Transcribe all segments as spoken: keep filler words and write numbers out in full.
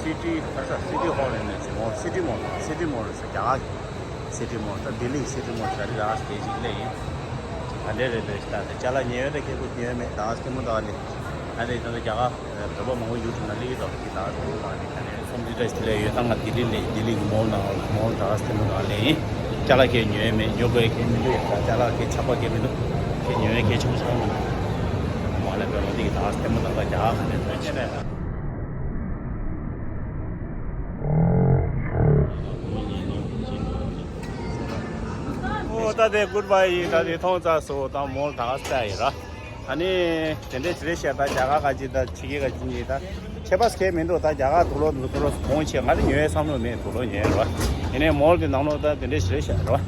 སི་ཊི་ཁ་ས་སི་ཊི་ཧོལ་ཡིན་ནས་ཇི་མོ་སི་ཊི་མོལ། སི་ཊི་མོལ་ཟེར་རྒྱ་གར་གྱི་སི་ཊི་མོལ། ད་ལྡི་ལི་སི་ཊི་མོལ་ཟེར་རི་ར་སི་ཊེ་ཇི་ལེ་ཡིན། ད་འདྲེ་རེད་འདྲེ་ཞིག་ད་ཅ་ལག་ཉོས་ཡོད་ད་ཁེ་ཁོ་ཉོས་མེད་ད་སི་ཊི་མོལ་ད་ལེ། ད་རེད་ད་རྒྱ་གར་བོད་པ་མང་པོ་ཡུལ་གྲུ་ན་ལི་དང་གི་ད་ལོ་མ་ནི་ད་ནི་སོམ་ཇི་ཏྲ་ཞིག་ལེ་ཡོད་ད་ང་ལྡི་ལི་ལེ་ལྡི་ལི་གི་མོལ་ནང་མོལ་ད་སི་ཊི་མོལ་ད་ལེ་ཡིན། ཅ་ལག་ཁྱེད་ཉོས་མེད། ཉོ་དགོས་ཁྱེད་མི་འདུག་ཡ། ཅ་ལག་ཁྱེད་ཆག་པ་ཁྱེད་མི་འདུག་ཁྱེད་ཉོས་ཁྱེད་ཆག་པ་ཆག་མི་འདུག་མ་ལས་པའི་ལོ་འདི་གི་ད་ལྟད་མོ་ད་ལྟ་རྒྱ་གར་ཁ་ནས་ཐོན་ཆེ་ནས། ཨོ་ད་དེ་གུཌ་བྷའི་ཡིན། ད་དེ་མཐོང་ཚར་སོང་། ད་མོལ་ད་ག་ས་ཡིན་ར། ཨ་ནི་དེ་འདྲས་ཞེ་རེ་བཤད་ད་རྒྱ་གར་ག་ཅིག་ད་ཕྱི་རྒྱལ་ག་ཅིག་ཉིད་ད་ཁྱད་པར་གས་མི་འདུག་ད་རྒྱ་གར་དུག་ལོག་འདུག་དུག་ལོག་གོང་ཆེ་ང་ལ་ཉོ་ཡའི་བསམ་བློ་མེད། དུག་ལོག་ཉོ་ཡ་རེད་བ། ཡིན་ནའི་མོལ་དེ་ནང་ལོགས་ད་དེ་འདྲས་ཞེ་རེ་བཤད་རེད་བ།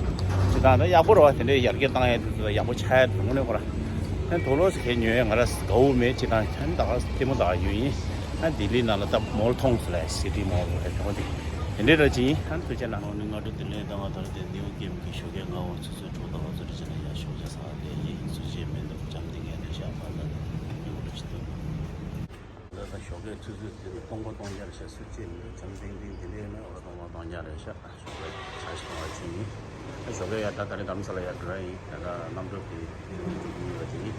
ཅི་ད་ད་ཡག་པོ་རེད་བ། དེ་འདྲས་ཡར་རྒྱས་བཏང་ཡ་དུ་ད་ཡག་པོ་ཆགས་ཡ་དུ་དངོས་གནས་ཁོ་ར། ཨ་དུག་ལོག་ཟེར་གས་ཉོ་ཡ་ང་ར་དགའ་བོ་མེད། ཅི་ད་ད་ད་ག་ལྟད་མོ་ད་ག་ཡོད་ཡིན། ཨ་ལྡི་ལི་ནང་ལ་ད་མོལ་མཐོང་སོང་ལ་སི་ཊི་མོལ་རེད་དེ་དེ་འདྲས་ར་ཅི་ཡིན། ཨ་ཐུགས་རྗེ་གནང་། ནི་སྔ་དྲོ་བདེ་ལེགས་དང་ང་ད་ར་དེ་ནེའུ་ཀེམ་གི་ཞོགས་ཀས་ང་འོ་ཚོད་ཚོད་གྲོགས་དང་ང་ཚོ་འདྲ་ཅི་ན་ཡ་ཞོགས་ཇ་ཚ་བ་དེ་ཡིན་ཚོད་ཅི་མེད་འདུག་ཅམ་དེ་ངས་དེ་ཤ་ཕ་ལ་ཡོང་འདྲ་ཅི་འདུག་ད་ལྟ་ཞོགས་ཀས་ཆུ་ཚོད་དེ་སྟོང་པ་སྟོང་རྒྱ་རེད་ཤག་སུ་ཅི་མི་འདུག་ཅམ་ཐེང་ཐེང་དེ་འདྲས་ཡིན་ན་འོ་སྟོང་པ་སྟོང་རྒྱ་རེད་ཤག་ཞོགས་པའི་ཇ་ཞིག་འཐུང་བར་ཕྱིན་ཡིན། ཞོགས་ཀས་ཡ་ད་ད་རེས་རྡ་རམ་ས་ལ་ཡ་འགྲོ་ཡ་ཡིན། ད་ལྟ་གནམ་གྲུ་དེ་ཉིན་པ་དེ་ཡིན།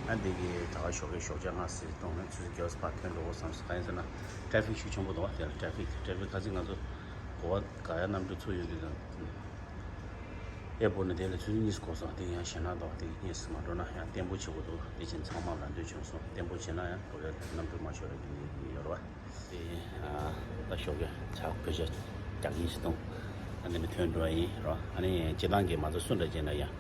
ཨ་འདི་གི་ད་ག་ཞོགས་ཀས་ཞོགས་ཇ་སྔ་སེ་བཏུང་ན་ཆུ་ཚོད་བརྒྱད་པ་ཕར་ཐོན་འགྲོ་དགོས་བསམ་སོང་། གང་ཡིན་ཟེར་ན་ཊ་ཕིག་ཤུགས་ཆེན་པོ་འདུག་བ། དེ་ལ་ཊ་ཕིག་ཊ་ཕིག་ག་ཚོད་ང་ཚོ་གོ་བ་ག་ཡ་གནམ་གྲུ་ཚུར་ཡོང་དུས་དང་ཨེར་པོར་ནས་དེ་ལ་ཆུ་ཚོད་གཉིས་འགོར་སོང་། དེ་ཡང་ཞེད་སྣང་འདུག་དེ་གཉིས་མ་འགྲོ་ན་ཡང་བརྟན་པོ་བྱེད་དགོས་འདུག་དེ་བཞིན་ཚང་མ་ལ་འདོད་བྱུང་སོང་། བརྟན་པོ་བྱེད་ན་ཡང་གོ་བའི་གནམ་གྲུ་མ་ཤོར་བའི་རྒྱུ་ནི་ཡོད་རེད་བ། དེ་ད་ཞོགས་ཀས་ཇ་བོད་ཇ་རྒྱག་གིན་ཞིག་བཏུང་། ཨ་ནི་མི་ཐོན་འགྲོ་བ་ཡིན་རོ། ཨ་ནི་སྤྱི་བཏང་གི་མ་ཚོ་སུ་འདྲ་བྱས་ན་ཡང་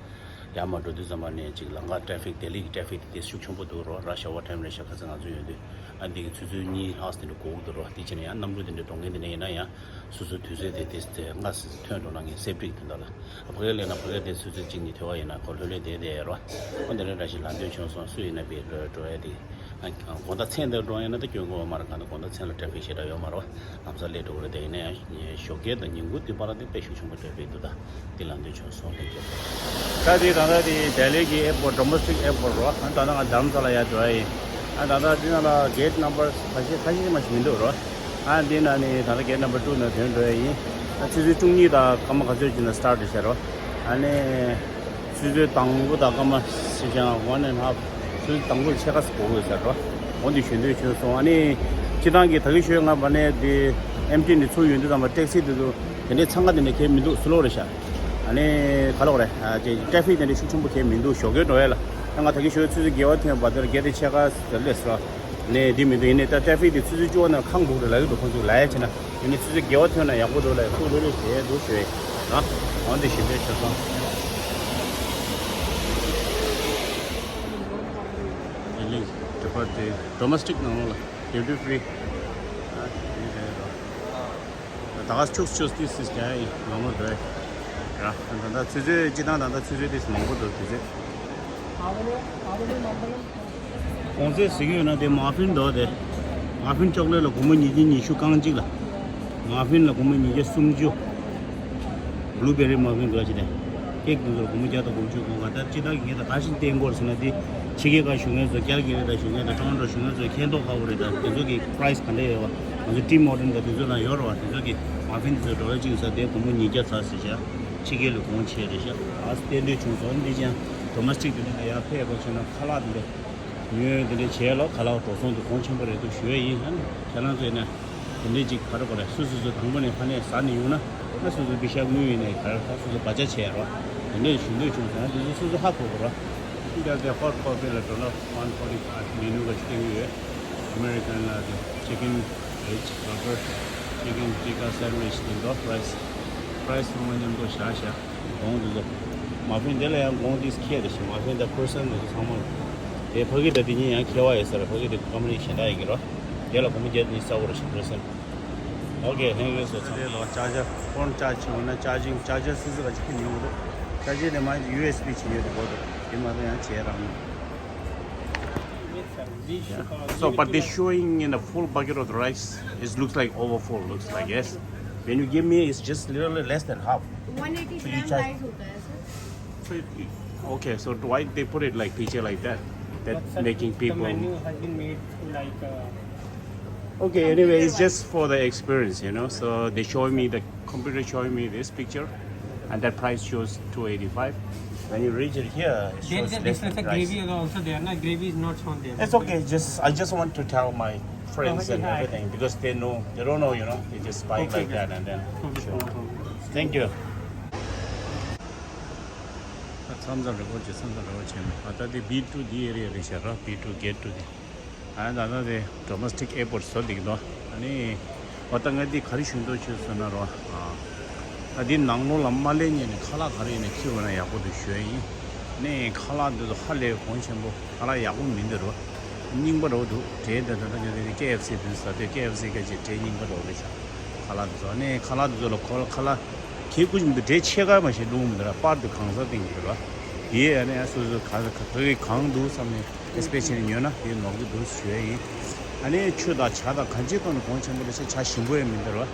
ཡར་མར་འགྲོ་དུས་ཙམ་པ་ནས་ཅིག་ལམ་ཁ་ཊ་ཕིག་ལྡི་ལི་གི་ཊ་ཕིག་དེ་ཤུགས་ཆེན་པོ་འདུག་རོ། ར་ཤ་བ་ཊའིམ་རེད་ཤག་ཁ་སང་ང་ཚོ་ཡོང་དུས་ཨ་འདི་གི་ཆུ་ཚོད་གཉིས་ལྷག་དེ་འདྲ་འགོར་གི་འདུག་རོ། དེ་བྱས་ན་ཡང་གནམ་གྲུ་དེ་འདྲ་འགྲོ་མཁན་དེ་འདྲ་ཡིན་ན་ཡང་སོ་སོ་དུས་ཚོད་དེ་དེ་དེ་སྔ་སེ་ཐོན་འགྲོ་ན་ངས་སེབ་ཊིག་དེ་འདྲ་ལ་ཕ་གིར་སླེབས་ན་ཕ་གིར་དེ་ཆུ་ཚོད་གཅིག་གཉིས་ཐོན་པ་ཡིན་ན་ཁོ་ལྷོད་ལྷོད་བསྡད་བསྡད་རོ། ཨ་འདི་འདྲ་འདྲ་ཞིག་ལམ་སྟོན་བྱུང་སོང་། སུ་ཡིན་ན་པའི་འགྲོ་ཡ་དེ། དགོང་དག་མཚན་དེར་འགྲོ་ཡིན་ན་ད་སྐྱོན་དགོས་པ་མ་རེད། གང་ལྟར་དགོང་དག་མཚན་ལ་ཊ་ཕིག་ཞེ་དྲག་ཡོད་མ་རེད་བ། ལམ་སང་སླེབས་འགྲོ་གི་རེད། དེ་ཡིན་ན་ཡང་ཞོགས་ཀས་དང་ཉིན་གུང་དུས་བར་ལ་དེ་དཔེ་ཤུགས་ཆེན་པོ་ཊ་ཕིག་འདུག་ད་དེ་ལམ་སྟོན་བྱུང་སོང་། ཐེང་ཀིའུ། ད་དེ་ད་ལྟ་དེ་ལྡི་ལི་གི་ཨེར་པོར་ཊི་ཌོ་མེ་སི་ཊིག་ཨེར་པོར་ཊི་རོ། ཨ་ད་ལྟ་ང་རྡ་རམ་ས་ལ་ཡར་འགྲོ་ཡ་ཡིན། ཨ་ད་ལྟ་དེ་ནང་ལ་གེ་ཊི་ནམ་བར་ཁ་ཤས་ཁ་ཤས་མ་ཞིག་མི་འདུག་རོ། ཨ་འདི་ན་ནི་ད་ལྟ་གེ་ཊི་ནམ་བར་ཊུ་ནང་ཐོན་འགྲོ་ཡ་ཡིན། ཨ་ཆུ་ཚོད་བཅུ་གཉིས་དང་སྐར་མ་ག་ཚོད་ཅིག་ནས་སི་ཊར་ཊི་བྱས་རོ། ཨ་ནི། ཆུ་ཚོད་དང་པོ་དང་སྐར་མ་ཞེ་ཅང་ཝན་ཨེན་ཧབ། ཆུ་ཚོད་དང་པོ་ཕྱེད་ཀ་ཙམ་འགོར་དགོས་ཟེར་རོ། འོ་འདི་ཞུ་འདོད་བྱུང་སོང་། ཨ་ནི་སྤྱི་བཏང་གི་ད་གིན་ཞུས་ང་བ་ནས་འདི་ཨེམ་ཊི་ནས་ཚུར་ཡོང་དུས་ཙམ་པ་ཊེག་སི་དེ་ཚོ་དེ་འདྲའི་འཚང་ཁ་དེ་འདྲ་གང་ཡང་མི་འདུག་སི་ལོ་རེད་ཤག་ཨ་ནི་ག་ལབ་དགོས་རེད། ཨ་ཅེ་ཊ་ཕིག་དེ་འདྲ་ཤུགས་ཆེན་པོ་གང་ཡང་མི་འདུག་ཞོགས་ཀས་འགྲོ་ཡ་ལ། ཨ་ང་ད་གིན་ཞུ་ཆུ་ཚོད་བརྒྱད་པ་ཐོན་བར་དེར་གལ་ཏེ་ཕྱེད་ཀ་ཙམ་སླེབས་སོང་། ནས་འདི་མི་འདུག་ཡིན་ནའི་ད་ཊ་ཕིག་དེ་ཆུ་ཚོད་བཅུ་པ་ནང་ཁེངས་འདུག་རེད་ལབ་ཀྱི་འདུག་ཁོང་ཚོས་ལབ་ཡ་བྱས་ན། ཡིན་ནའི་ཆུ་ཚོད་བརྒྱད་པ་ཐོན་ན་ཡག་པོ་འདུག་ལབ་ཡ་ཐུགས་ལྷོད་ལྷོད་བྱས་འདུག་ཞུ་ཡ་ཡིན། ཨ་འོ་འདི་ཞུ་འདོད་བྱུང་སོང་། ལྡི་ལི་ཌི་པར་ཊི་ཌོ་མེ་སི་ཊིག་ནང་ལོགས་ལ་ཌིའུ་ཊི་ཕི་རི། ཨ་འདི་རེད་རོ། ད་ག་ཆུག་ཆུག་ཏི་སིས་ཀྱ་ཡིན་ནོར་མལ་རེད། ར་ད་ད་ཆུ་ཚོད་སྤྱི་བཏང་ད་ད་ཆུ་ཚོད་ཏི་སི་མང་པོ་འདུག་དུས་ཚོད། གོང་ཚད་ཟེར་གྱི་ཡོད་ན་དེ་མ་ཕིན་འདུག་དེ། མ་ཕིན་ཅོག་ལེ་ཊི་ལ་སྒོར་མོ་ཉིས་བརྒྱ་ཉི་ཤུ་རྐང་གཅིག་ལ། མ་ཕིན་ལ་སྒོར་མོ་ཉིས་བརྒྱ་སུམ་ཅུ། བླུ་བེ་རི་མ་ཕིན་འདུག་ཅི་དེ། ཀེག་དེ་ཚོར་སྒོར་མོ་བརྒྱ་དང་དགུ་བཅུ་གོང་ག་ད་སྤྱི་བཏང་གི་ངས་ད་ག་ཞིག་བསྟན་དགོས་ཟེར་ན་དེ། ཕྱི་རྒྱལ་ཁག་བཞུགས་མཁན་ཚོ་ཀལ་ག་རི་ལ་བཞུགས་མཁན་དང་ཊོ་རོན་ཊོ་བཞུགས་མཁན་ཚོ་མཁྱེན་མདོག་ཁ་པོ་རེད། ད་དེ་ཚོ་གི་པ་རའི་སི་ག་འདྲ་ཡོད་པ། ང་ཚོ་ཊིམ་ཧོར་ཊན་དང་དེ་ཚོ་ནང་ཡོད་རེད་པ། དེ་ཚོ་གི་མ་ཕིན་དེ་ཚོ་ཌོ་ལར་གཅིག་ཟེར་དེ་སྒོར་མོ་ཉིས་བརྒྱ་ཙམ་ཟེར་བྱས། ཕྱི་རྒྱལ་ལ་གོང་ཆེ་རེད་ཤག་ཨ་བསྟན་འདོད་བྱུང་སོང་། འདི་ཅང་ཌོ་མེ་སི་ཊིག་དེ་འདྲ་ལ་ཡར་ཕེབས་དགོས་བྱུང་ན་ཁ་ལག་དེ་འདྲ་ཉོས་དེ་འདྲ་བྱས་ལ་ཁ་ལག་འགྲོ་སོང་དེ་གོང་ཆེན་པོ་རེད་འདུག་ཞུ་ཡ་ཡིན། ཨ་ནི་ཁྱེད་རང་ཚོས་ནས་དེ་འདྲས་ཅིག་ག་རེ་གོ་རེད། སོ་སོ་སོ་དང་པོ་ནས་ཕ་ནས་ཟ་ནས་ཡོང་ན་ཨ་སོ་སོ་པི་ཤག་དངུལ་ཡིན་ནས་ག་རེ་ད་སོ་སོ་བ་ཅག་བྱས་རོགས་དེ་འདྲས་ཞུ་འདོད་བྱུང་སོང་། ཨ་དེ་ཚོ་སོ་སོ་ཧ་གོ་དགོས་རོགས། འདི་ལྟར་དེ་ཧོཊ་ཁོ་ཕི་ལ་ཌོ་ལར་ཝན་ཕོར་ཊི་ཕའིབ་མེ་ནུ་ག་ཅིག་སྟོན་གྱི་ཡོད། ཨ་མེ་རི་ཀན་ལ་དེ་ཅི་ཀིན་རིཆ་བར་གར། ཅི་ཀིན་ཊི་ཀ་སེན་ཌི་ཝིཆ་དེ་ཚོ་ཕ་རའི་སི་ཕ་རའི་སི་ཚང་མ་མཉམ་དུ་བཞག་བཞག་གོང་དེ་ཚོ། མ་ཕིན་དེ་ལ་ཡང་གོང་དེ་ཁེལ་རེད་ཤག་མ་ཕིན་དང་ཁུར་སན་དེ་ཚོ་ཚང་མ། དེ་ཕ་གི་དང་དེ་གཉིས་ཡང་ཁེལ་བ་ཡོད་ས་རེད། ཕ་གི་དེ་ཀམ་པ་ནི་གཞན་དག་ཡིན་གྱི་རོ། དེ་ལ་སྒོར་མོ་བརྒྱ་དང་ཉི་ཤུ་རྩ་དགུ་རེད་ཤག་ཁུར་སན། ཨོ་ཁེ། ཐེང་ཀིའུ་སོ་མཆ། དེ་ལ་ཅར་ཇར་ཕོན་ཅར་ཇི་བྱེད་འོང་ན་ཅར་ཇིང་ཅར་ཇར་སུ་སུ་ག་ཅིག་ཉོ་གི་འདུག་ཅར་ཇར་དེ་མ་ཡུ་ཨེས་བི་བྱེད་ཡོད་དེ་གོ་འདུག་དེ་མ་གཏོགས་ཡང་བྱས་རང་མེད། So, but they're showing in a full bucket of the rice, it looks like over full, looks like, yes. When you give me, it's just literally less than half. So you charge. So it, okay, so why they put it like पीछे like that? That making people. The menu has been made like uh, Okay, anyway, it's just for the experience, you know. So they show me, the computer showing me this picture, and that price shows two eighty-five. When you reach it here, it There shows is a less difference. The than price. Gravy is also there, na? Gravy is not shown there. It's okay. Just, I just want to tell my friends and everything, because they know, they don't know, you know. They just buy it like that and then. Okay, okay. Sure. No problem. Thank you. མཚམས་མཚམས་རེ་སྐོར་གྱི་མཚམས་མཚམས་རེ་བ་བྱས་མེད། ཨ་ད་དེ་བི་ཊུ་འདི་ཨེ་རི་ཡ་རེད་ཤག་ར། བི་ཊུ་གེ་ཊུ་དེ། ཨ་ད་ད་དེ་ཌོ་མེ་སི་ཊིག་ཨེར་པོར་ཊི་བཟོ་བསྡད་ཀྱི་འདུག་ཨ་ནི་འོ་ད་ང་འདི་ག་རེ་ཞུ་འདོད་བྱུང་ཟེར་ན་རོ། ཨ་འདི་ནང་ལོགས་ལ་མ་སླེབས་སྔོན་ནས་ཁ་ལག་ག་རེ་ཡིན་ན་འཁྱེར་འོང་ན་ཡག་པོ་འདུག་ཞུ་ཡ་ཡིན། ཨ་ནི་ཁ་ལག་འདི་ཚོ་ཧ་ལས་གོང་ཆེན་པོ། ཁ་ལག་ཡག་པོ་མི་འདུག་རོ། རྙིང་པ་འདྲ་པོ་འདུག་འབྲས་འདི་ད་ད་ང་འདི་ཀེ་ཨེཕ་སི་འདི་ཟ་དུས་ཀེ་ཨེཕ་སི་སྐད་ཅིག་འབྲས་རྙིང་པ་འདྲ་པོ་རེད་ཤག་ཁ་ལག་འདི་ཚོ། ཨ་ནི་ཁ་ལག་འདི་ཚོ་ལ་གོ་ལ་ཁ་ལག་ཁྱེད་སྐུ་མཁྱེན་འདི་འབྲས་ཕྱེད་ཀ་མ་ཞིག་བླུགས་མི་འདུག་ར། པར་དུ་གང་ས་སྟེང་གི་ར། དེ་ཨ་ནི་ཨ་སོ་སོ་ག་ག་ག་གི་གང་འདུག་བསམ་ནས་ཨེ་སི་པེ་ཤལ་ལི་ཉོས་ན་དེ་ནོར་གི་འདུག་ཞུ་ཡ་ཡིན། ཨ་ནི་ཆུ་དང་ཇ་དང་གང་ཅིའི་ཐོག་ནས་གོང་ཆེན་པོ་རེད་ཤག་ཇ་ཞིམ་པོ་ཡང་མི་འདུག་ར།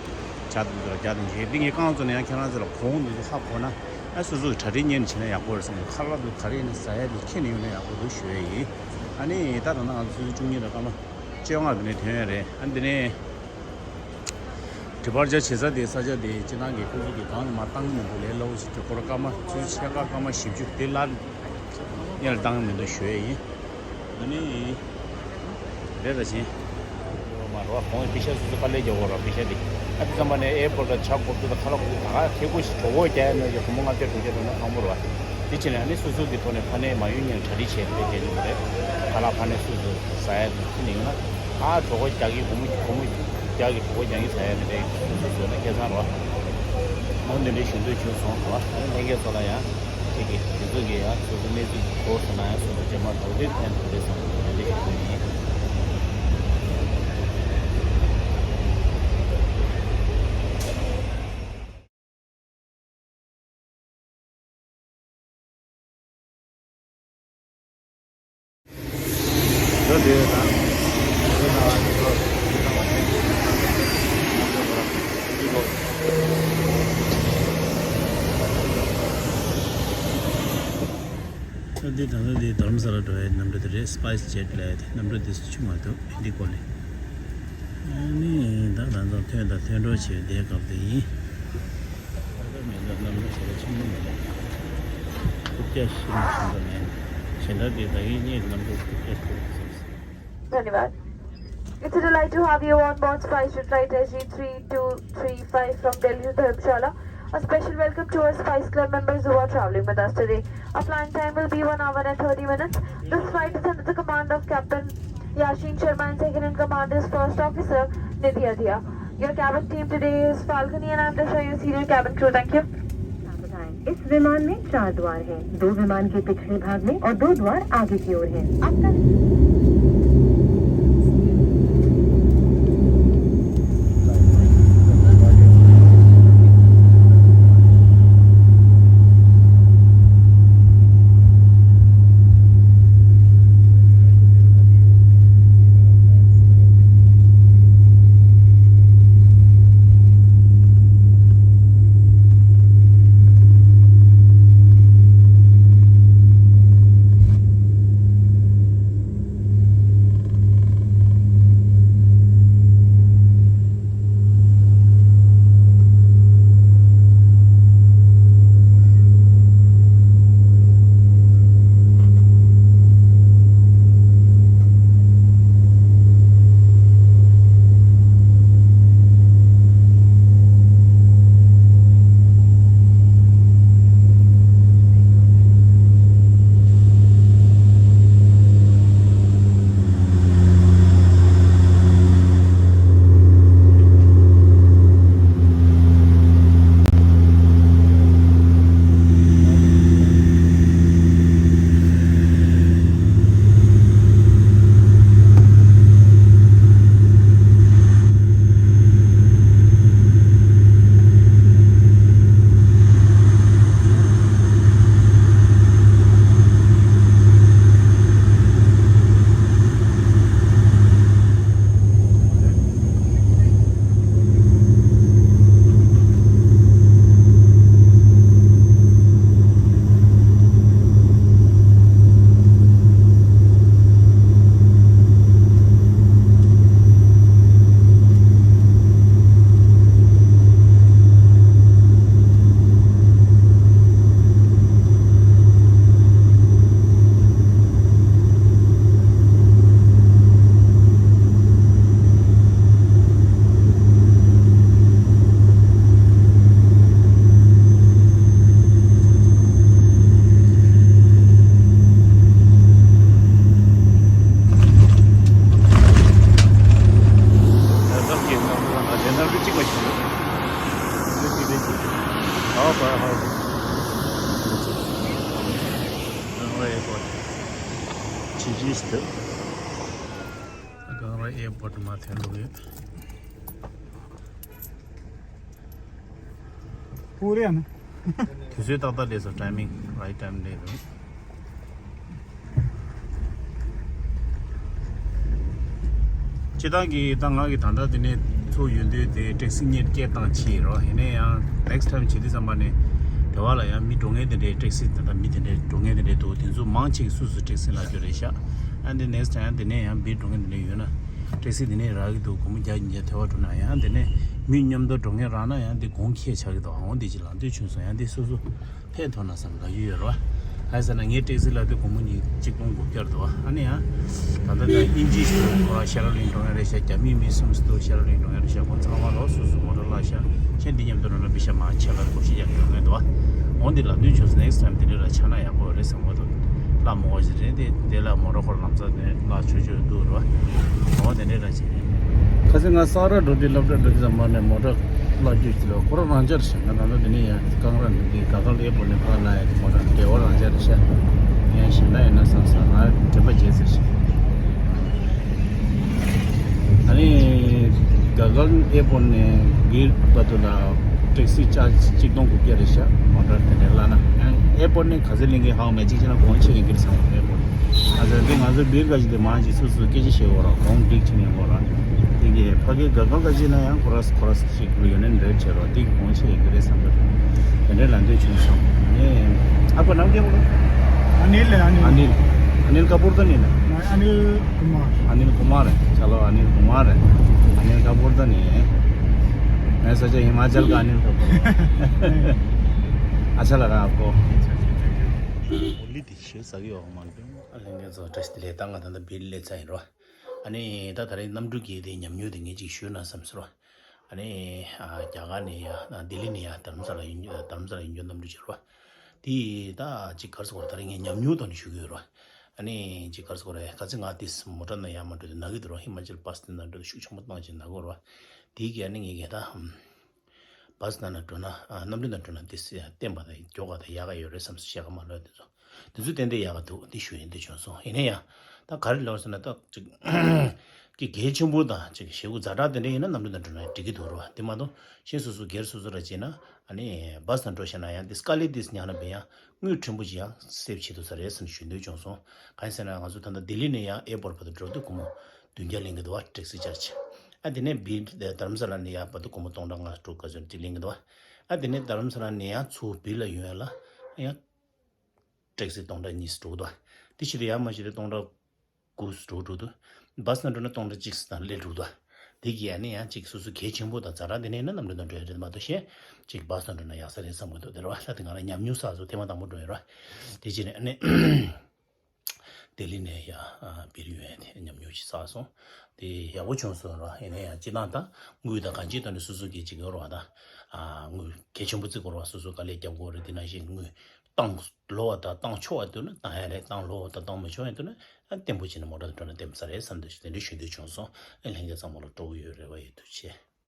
ཇ་དང་ཇ་དང་ཇ་དེ་ངས་རྐང་བཙུགས་ནས་ཡང་ཁྱེད་རང་ཚོ་ལ་གོང་འདུག་ཧ་གོ་ན་ཨ་སོ་སོ་གྲ་སྒྲིག་ཉན་བྱས་ན་ཡག་པོ་རེད་བསམ་གི། ཁ་ལག་འདི་ག་རེ་ཡིན་ན་ཟ་ཡ་འདི་ཁྱེར་ནས་ཡོང་ན་ཡག་པོ་འདུག་ཞུ་ཡ་ཡིན། ཨ་ནི་ད་ད་ལྟ་ང་ཚོ་སོ་སོ་བཅུ་གཉིས་དང་སྐར་མ་བཅོ་ལྔ་དེ་ནས་ཐོན་ཡ་རེད། ཨ་ནི་དེ་ནས། ཌི་པར་ཅར་བྱེད་ས་དེ་ས་ཆ་དེ་སྤྱིར་བཏང་གི་ཁོ་ཚོ་གི་གང་ལ་མ་བཏང་མི་འདུག་ལས་སླ་པོ་ཞིག་ཏུ་སྐོར་སྐར་མ་ཆུ་ཚོད་ཕྱེད་ཀ་སྐར་མ་བཞི་བཅུ་དེ་ལ་གཉེར་བཏང་མི་འདུག་ཞུ་ཡས་ཡིན། ཨ་ནི་རེད་ད་ཅིང་མ་རོ་བ་གོང་པི་ཤ་སོ་སོ་དཀའ་ལས་རྒྱག་དགོས་རོ། པི་ཤ་དེ་ཨ་དེ་ཙམ་པ་ནས་ཨེར་པོར་ཊ་ཇ་གོ་བཏུ་དང་ཁ་ལག་གོ་བཏུ་ད་ག་ཁེ་གོ་ཞིག་གྲོད་ཁོག་རྒྱག་ཡ་ནོ་ཡོད། སྒོར་མོ་ལྔ་བརྒྱ་དྲུག་བརྒྱ་འགྲོ་ན་ཕངས་པོ་རོ་བ། དེ་ཕྱིན་ནས་ཨ་ནི་སོ་སོ་གི་ཐོག་ནས་ཕ་ནས་མ་ཡོང་ཉན་གྲ་སྒྲིག་བྱས་ཏེ་དེ་སྐད་ཆ་རེད། ཁ་ལག་ཕ་ནས་སོ་སོ་ཟ་ཡ་དེ་ཕྱིན་ནས་ཡོང་ན། ཨ་གྲོད་ཁོག་རྒྱག་གི་སྒོར་མོ་སྒོར་མོ་རྒྱག་གི་གྲོད་ཁོག་རྒྱག་གི་ཟ་ཡ་དེ་འདྲའི་སོ་སོ་ཟོས་ན་ཁེ་བཟང་རོ། འོ་འདི་འདྲའི་ཞུ་འདོད་བྱུང་སོང་རོ། ཨ་ནི་ལྷན་རྒྱས་ཚོ་ལ་ཡང་ཁྱེད་ཀྱི་དེ་ཚོ་གི་ཡང་སོ་སོ་གནས་ཚུལ་གོ་སོང་ན་ཡང་སོ་སོ་རྗེས་མ་དོགས་འདྲི་ཕན་ཐོགས་རེད་བསམ་གི་འདི་འདྲའི་ཞུ་འདོད་ཡིན། ད་འདི་ད་ལྟ་འདི་རྡ་རམ་ས་ལ་འགྲོ་ཡའི་གནམ་གྲུ་དེ་རེད། སི་པའི་སི་ཇེ་ཊི་ལབ་ཡ་དེ། གནམ་གྲུ་དེ་ཚོ་ཆུང་མ་འདུག་ཨིན་ཌི་གོ་ལས། ཨ་ནི་ད་ང་ཚོ་ཐོན་དང་ཐོན་འགྲོ་བྱེད་བསྡད་སྐབས་དེ་ཡིན། ད་ལྟ་མེད་ན་གནམ་གྲུ་ཞེ་དྲག་ཆེན་པོ་མེད་ན། རྐུབ་བཀྱག་ཤི་མ་ཤི་འགྲོ་མེད། གཞན་དག་དེ་ད་གིན་གཉིས་གནམ་གྲུ་རྐུབ་བཀྱག་ཤི་རེད་བསམ་སོང་། धन्यवाद। It's a delight to have you on board SpiceJet Flight S G three two three five from Delhi to Dharamshala. A special welcome to our Spice Club members who are traveling with us today. Our flying time will be one hour and thirty minutes. This flight is under the command of Captain Yashin Sharma and second in command is First Officer Nidhi Adhiya. Your cabin team today is Falconi and I'm Dasha, your senior cabin crew. Thank you. इस विमान में चार द्वार हैं, दो विमान के पिछले भाग में और दो द्वार आगे की ओर हैं। आपका དེ་ནང་གི་གཅིག་པ་ཞིག་ཡོད། འདི་གཅིག་རེད་ཅིག་ཧའོ་པ་ཧའོ། ཀང་ར་ཨེར་པོར་ཊི། ཇི་ཇི་སི་ཐུ། ཀང་ར་ཨེར་པོར་ཊི་མར་ཐོན་འགྲོ་གི་ཡོད། ཕུ་རེ་ཨ་ན། དུས་ཚོད་ཏག་ཏག་སླེབས་སོང་། ཊའི་མིང་རའིཊ་ཊའིམ་སླེབས་སོང་། སྤྱིར་བཏང་གི་ད་ང་གི་ད་ལྟ་འདི་ནས་ཚུར་ཡོང་དུས་དེ་ཊེག་སི་གཉེར་སྐད་བཏང་ཕྱིན་རོགས། ཡིན་ནའི་ཡང་ནེག་སི་ཊའིམ་བྱེད་དུས་ཙམ་པ་ནས་དེ་བ་ལ་ཡང་མི་འགྲོ་མཁན་དེ་འདྲའི་ཊེག་སི་ད་ལྟ་མི་དེ་འདྲའི་འགྲོ་མཁན་དེ་འདྲའི་འདུག་དེ་ཚོ་མང་ཆེ་གིས་སུ་སུ་ཊེག་སི་ལབ་རྒྱུ་རེད་ཤག་ཨ་འདི་ནེག་སི་ཊའིམ་འདི་ནས་ཡང་བིར་འགྲོ་མཁན་དེ་འདྲ་ཡོད་ན། ཊེག་སི་འདི་ནས་རག་གི་འདུག་སྒོར་མོ་བརྒྱ་ཉིས་བརྒྱ་དེ་བ་འགྲོ་ན་ཡང་འདི་ནས་མི་མཉམ་དུ་འགྲོ་མཁན་རག་ན་ཡང་འདི་གོང་ཁེ་ཆགས་ཀྱི་འདུག་འོ་འདི་ཅིག་ལམ་སྟོན་བྱུང་སོང་། ཡང་འདི་སོ་སོ་ཕན་ཐོགས་ན་བསམ་ལབ་ཀྱི་ཡོད་རེད་བ། གང་ཡིན་ཟེར་ན་ངའི་ཊེག་སི་ལ་དེ་སྒོར་མོ་ཉིས་གཅིག་སྟོང་དགུ་བརྒྱ་འདུག་བ། ཨ་ནི་ཡང་ད་ལྟ་ད་དབྱིན་ཇི་ཞིག་འདུག་ཁོ་རང་ཤ་ར་ལིང་འགྲོ་མཁན་རེད་ཤག་རྒྱ་མི་མི་གསུམ་ཞིག་འདུག་ཤ་ར་ལིང་འགྲོ་མཁན་རེད་ཤག་ཁོང་ཚང་མ་ལོ་སོ་སོ་མོ་ཊ་བརླག་ཤག་ཁྱེད་འདི་མཉམ་དུ་འགྲོ་ན་པེ་ཤ་མང་ཆེ་ལ་སྒོར་བཞི་བརྒྱ་འགྲོ་མཁན་འདུག་བ། འོ་འདི་ལམ་སྟོན་བྱུང་སོང་། ནེག་སི་ཊའིམ་འདི་འདྲ་ལ་ཆགས་ན་ཡག་པོ་རེད་བསམ་གྱི་འདུག་བརླག་མོ་བ་ཞིག་རེད་དེ། དེ་ལ་མོ་ཊ་ཁོ་ལམ་སང་ནས་བརླག་ཆོག་ཆོག་འདུག་རེད་བ། འོ་དེ་འདྲས་ར་བྱས། ཁ་སང་ང་ས་ར་འགྲོ་དུས་སློབ་གྲྭ་འགྲོ་དུས་ཙམ་པ་ནས་མོ་ཊ་བརླག་རྒྱུ་ཞིག་ལ་ཁོ་རང་རང་འཇགས་བྱས། ང་ད་ལྟ་འདི་ནས་ཡང་ཀང་ར་འདི་ག་གལ་ཨེར་པོརཊ་ནས་ཕར་ལ་ཡང་མོ་ཊ་བདེ་བ་རང་འཇགས་རེད་ཤག་ཡང་གཞན་དག་ཡིན་ན་བསམ་བསམ་ང་དྲན་པ་བརྗེད་ཚར་ཤག་ཨ་ནི་ག་གལ་ཨེར་པོརཊ་ནས་བིར་བར་དུ་ལ་ཊེག་སི་ཆར་ཇི་གཅིག་སྟོང་དགུ་བརྒྱ་རེད་ཤག་མོ་ཊ་དེ་འདྲས་བརླག་ན། ཡང་ཨེར་པོརཊ་ནས་ག་ཚོད་ལེན་གྱི་ཧ་གོ་མེད། གཅིག་བྱས་ན་གོང་ཆེ་ཡིན་གྱི་རེད་བསམ། ཨེར་པོརཊ་ཨ་ཙི་འདི་ང་ཚོ་བིར་ག་ཅིག་དེ་མང་ཆེ་སུ་སུ་སྐད་ཆ་བཤད་ཡོད་ར། གོང་སྒྲིག་བྱེད་མཁན་ཡོད་ར། དེ་གི་ཕ་གི་ག་ག་ག་ཅིག་ན་ཡང་ཁོ་ར་ཁོ་ར་ཞིག་ཡོད་ནན་རེད་བྱེད་ར། དེ་གི་གོང་ཆེ་ཡོད་ཀྱི་རེད་བསམ་གི་རེད། དེ་འདྲའི་ལམ་སྟོན་བྱུང་སོང་། ཨ་ཁོ་ནམ་རྒྱལ་པོ། अनिल है, अनिल। अनिल। अनिल कपूर तो नहीं ना? नहीं, अनिल कुमार। अनिल कुमार है। चलो, अनिल कुमार है। अनिल कपूर तो नहीं है। मैं सोचा हिमाचल का अनिल कपूर। अच्छा लगा आपको? ཨོ་ལི་དེ་ཞེ་ས་གི་ཡོག་མ་འདུག་ཨ་ལྷན་རྒྱས་ཚོ་བཀྲ་ཤིས་བདེ་ལེགས། ད་ང་ད་ལྟ་བིར་སླེབས་ཚར་ཡིན་རོ། ཨ་ནི་ད་ད་རེས་གནམ་གྲུ་གི་དེ་ཉམས་མྱོང་དེ་ངས་ཅིག་ཞུས་ན་བསམ་སོང་རོ། ཨ་ནི་ཨ་རྒྱ་གར་ནས་ཡ་ལྡི་ལི་ནས་ཡ་དྷ་རམ་ས་ལ་ཡོང་རྒྱུ། དྷ་རམ་ས་ལ་ཡོང་རྒྱུ་གནམ་གྲུ་ཅིག་རོ། དེ་ད་ཅིག་ག་རེ་ཟེར་དགོས་རེད། ད་རེས་ངས་ཉམས་མྱོང་ཐོག་ནས་ཞུ་གི་ཡོད་རོ། ཨ་ནི་ཅིག་ག་རེ་ཟེར་དགོས་རེད། ཁ་སང་ང་དེ་མོ་ཊ་ནང་ཡར་མར་འགྲོ་དུས་ན་གི་འདུག་རོ། ཧི་མ་ཅལ་བྷ་སི་དེ་ནང་འགྲོ་དུས་ཤུགས་ཆེན་པོ་བཏང་བྱས་ན་གི་རོ། དེ་གི་ཨ་ནི་ངས་གི་ད་བྷ་སི་ནང་ན་འགྲོ་ན་ཨ་གནམ་གྲུ་ནང་འགྲོ་ན་དེ་བརྟན་པ་དང་མགྱོགས་པ་དང་ཡག་ག་ཡོད་རེད་བསམ་སོང་། བཤད་ག་མ་ལོས་དེ་ཚོ། དེ་ཚོ་ཏན་ཏན་ཡག་ག་འདུག་དེ་ཞུ་ཡིན་དེ་བྱུང་སོང་། ཡིན་ན་ཡང་ད་ག་རེ་ལབ་ཟེར་ན་ད་ཅིག་གི་གལ་ཆེན་པོ་དང་ཅིག་ཞེ་པོ་ཛ་དྲག་དེ་འདྲ་ཡིན་ན་གནམ་གྲུ་ནང་འགྲོ་ན་འགྲིག་གི་འདུག་རོ། དེ་མ་གཏོགས་གཞན་སོ་སོ་སྒེར་སོ་སོ་ར་བྱས་ན་ཨ་ནི་བྷ་སི་ནང་འགྲོ་ཤེས་ན་ཡང་དེ་དཀའ་ལས་དེ་ཉག་ན་བས་ཡང་དངུལ་ཕྲན་བུ་ཅིག་ཡང་སེབ་བྱེད་ཐུབ་ས་རེད་ཟེར་ནས་ཞུ་འདོད་བྱུང་སོང་། གང་ཡིན་ཟེར་ན་ང་ཚོ་ད་ལྟ་ལྡི་ལི་ནས་ཡང་ཨེར་པོར་བར་དུ་འགྲོ་དུས་སྒོར་མོ་བདུན་བརྒྱ་ལེན་གི་འདུག་བ། ཊེག་སི་ཆར་ཇི། ཨ་དེ་ནས་བིར་དྷ་རམ་ས་ལ་ནས་ཡར་བར་དུ་སྒོར་མོ་སྟོང་ཕྲག་ལྔ་དྲུག་ག་ཚོད་ཅིག་ལེན་གི་འདུག་བ། ཨ་དེ་ནས་དྷ་རམ་ས་ལ་ནས་ཡང་ཚུར་བིར་ལ་ཡོང་ཡ་ལ་ཡང་ཊེག་སི་སྟོང་ཕྲག་གཉིས་འགྲོ་གི་འདུག་བ། དེ་ཕྱིར་ཡར་མར་བྱས་ཏེ་སྟོང་ཕྲག་དགུ་འགྲོ་འགྲོ་འདུག་བྷ་སི་ནང་འགྲོ་ན་སྟོང་ཕྲག་གཅིག་དང་སླེབས་འགྲོ་འདུག་བ། དེ་གི་ཨ་ནི་ཡང་ཅིག་སོ་སོ་གལ་ཆེན་པོ་དང་ཛ་དྲག་དེ་ནས་ཡིན་ན་གནམ་གྲུ་ནང་འགྲོ་ཡ་རེད་མ་གཏོགས་གཞན་ཅིག་བྷ་སི་ནང་འགྲོ་ན་ཡག་ས་རེད་བསམ་གི་འདུག་དེ་རེད་བ། ད་དེ་ང་རང་ཉམས་མྱོང་བསགས་སོང་། ཐེངས་མ་དང་པོ་འགྲོ་ཡ་རེད་བ། དེ་རྗེས་ནས་ཨ་ནི་ལྡི་ལི་ནས་ཡ་ཨ་བིར་ཡོང་ཡ་དེ་ཉམས་མྱོང་ཞིག་བསགས་སོང་། དེ་ཡག་པོ་བྱུང་སོང་ར། ཡིན་ན་ཡང་སྤྱིར་བཏང་ད་དངུལ་དང་གང་ཅིའི་ཐོག་ནས་སོ་སོ་གིས་ཅིག་ཡོད་ར་བ། ད་ཨ་དངུལ་གལ་ཆེན་པོ་བརྩི་དགོས་ར་བ། སོ་སོ་དཀའ་ལས་རྒྱབ་དགོས་རེད། དེ་ནང་བཞིན་དངུལ་བཏང་ལོ་བ་དང་བཏང་ཆོག་པ་འདུག་ན་བཏང་ཡ་རེད། བཏང་ལོ་བ་དང་བཏང་མི་ཆོག་པ་འདུག་ན་ཨ་བརྟན་པོ་བྱས་ནས་མོ་ཊ་འགྲོ་ན་བརྟན་པོ་ས་རེད་བསམ་འདུག་ཞིག་དེ་འདྲ་ཞུ་འདོད་བྱུང་སོང་། ཨ་ལྷན་རྒྱས་ཚང་མ་ལ་སྤྲོ་པོ་ཡོད་རེ་བ་ཡོད། ཐུགས་རྗེ་ཆེ།